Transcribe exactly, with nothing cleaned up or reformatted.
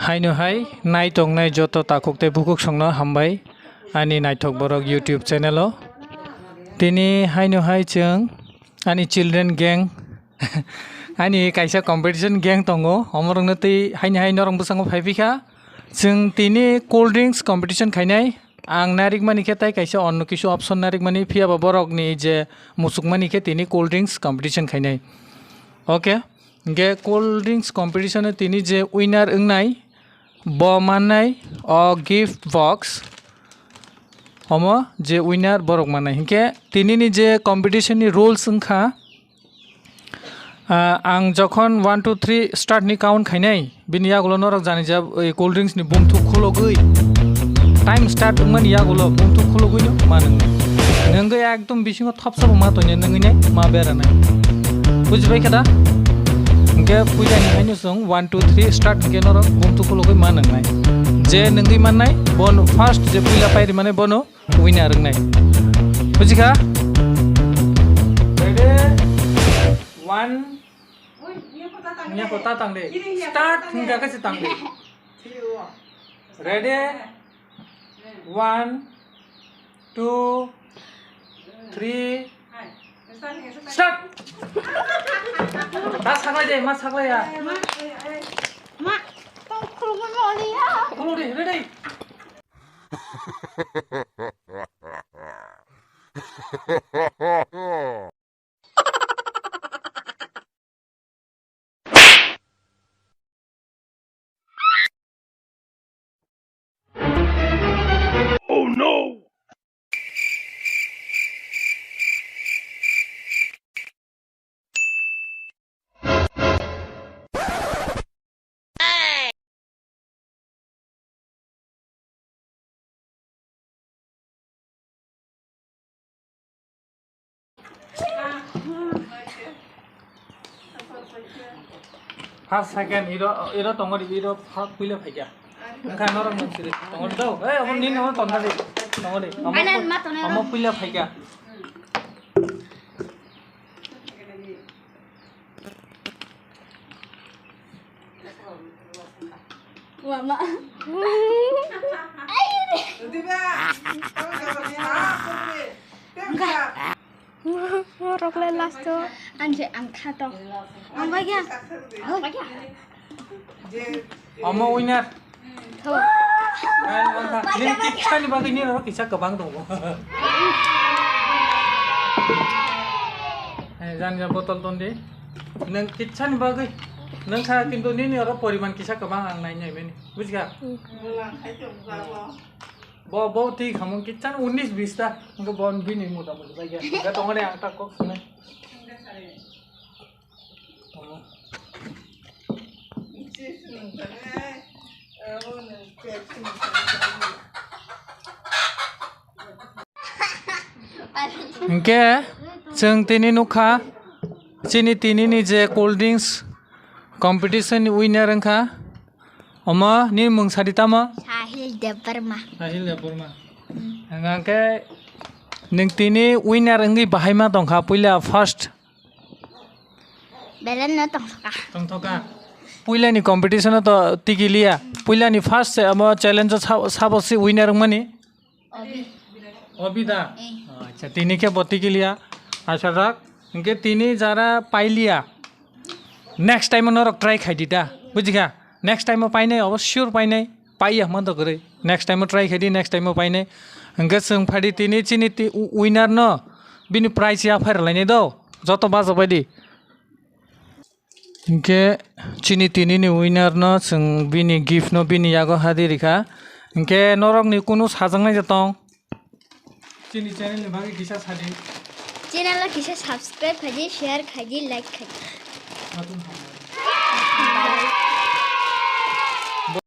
Haino hai nai tongnai joto takhuk tei bukhuk songno hambai ani naithok borok YouTube channel o. Tini haino hai chwng ani children gang ani kaisa competition gang tongo, omorokno tei haino hai norok bwskango phai phikha. Chwng tini cold drinks competition khainai. Ang narikmani khe tai kaisa onno kisu option narikmani, phiya ba borokni je muchukmani khe tini cold drinks competition khainai. Okay, hingke cold drinks competition o tini je winner wngnai, bo mannai o gift box, omo je winner borok mannai. Hingke tinini je competition ni rules wngkha, Ah, ang jokhon one, two, three start ni count khainai, bini yagulo norok jani ja, ei, cold drinks ni bumthuk khulogwi, time start wngmani yagulo bumthuk khulogwi no ma nwngnai. Nwngwi ekdom bisingo thopsa bo ma tonya nwngnai, ma beranai. Bujibai khe da? Hingke puila ni haino chwng one, two, three start hingke norok bumthuk khulogwi ma nwngnai. Je nwngwi mannai, bono first je puila pairi mane bono winner wngnai. Bujikha? Ready? One. Nya ko ta tang de. Start hingga ka si tang de. Ready? One, two, three. Start. Ta saklai de, ma saklai ya. Ma, tong khulumani ya. Khulu de, ready? Oh no! First, second, iro, iro tongori, iro first puila phaikya. Wngkha norok nung siri tongori do. Ei, omo nini omo tongkha di. Tongori. Omo, anan ma tonero. Omo puila phaikya. Wama. Rokle last o. Ang je ang kha to. Ang bagya. Ang bagya. Omo winner. Tho. Nini kisa ni bagwi nini oro kisa kwbang tongo. Eh, jan jan botol ton di. Nang kisa ni bagwi. Nang kha kintu nini oro poriman kisa kwbang ang nai nai mani. Bujikha? Hmm. Bo, bo twi khamung kisa ni unis bis ta. Engko bo bini mota mota bagya. Ga tongani ang ta kok sene. Hingke chwng tini nukha chini tini ni je cold drinks competition ni winner wngkha. Omo nini mung sadi tamo? Sahil Debbarma. Sahil Debbarma. Hmm. Hingke nwng tini winner wngwi bahai ma tongkha puila first. Belai no tongthoka. Tongthoka. Puila ni competition o to tikiliya. Puila ni first se amo challenge o sa-, sabo si winner wngmani? Obi. Obi da? Eh. Acha, tini khe bo tikiliya. Acha rak. Hingke tini jara pailiya. Next time o norok try khai di da. Bujikha? Next time o painai, obo sure painai. Paiya hwnma dokwrwi. Next time o try khai di, next time o painai. Hingke chwng phai di tini chini ti-, u-, winner no bini prize ya phai rwlainai do. Joto bajo bai di. Hingke chini tini ni winner no chwng bini gift no bini yago hadi rikha. Hingke norok ni kunu sajaknai je tong? Chini channel ni bagwi kisa sadi. Channel o kisa subscribe khaidi, share khaidi, like khaidi. Notun hai.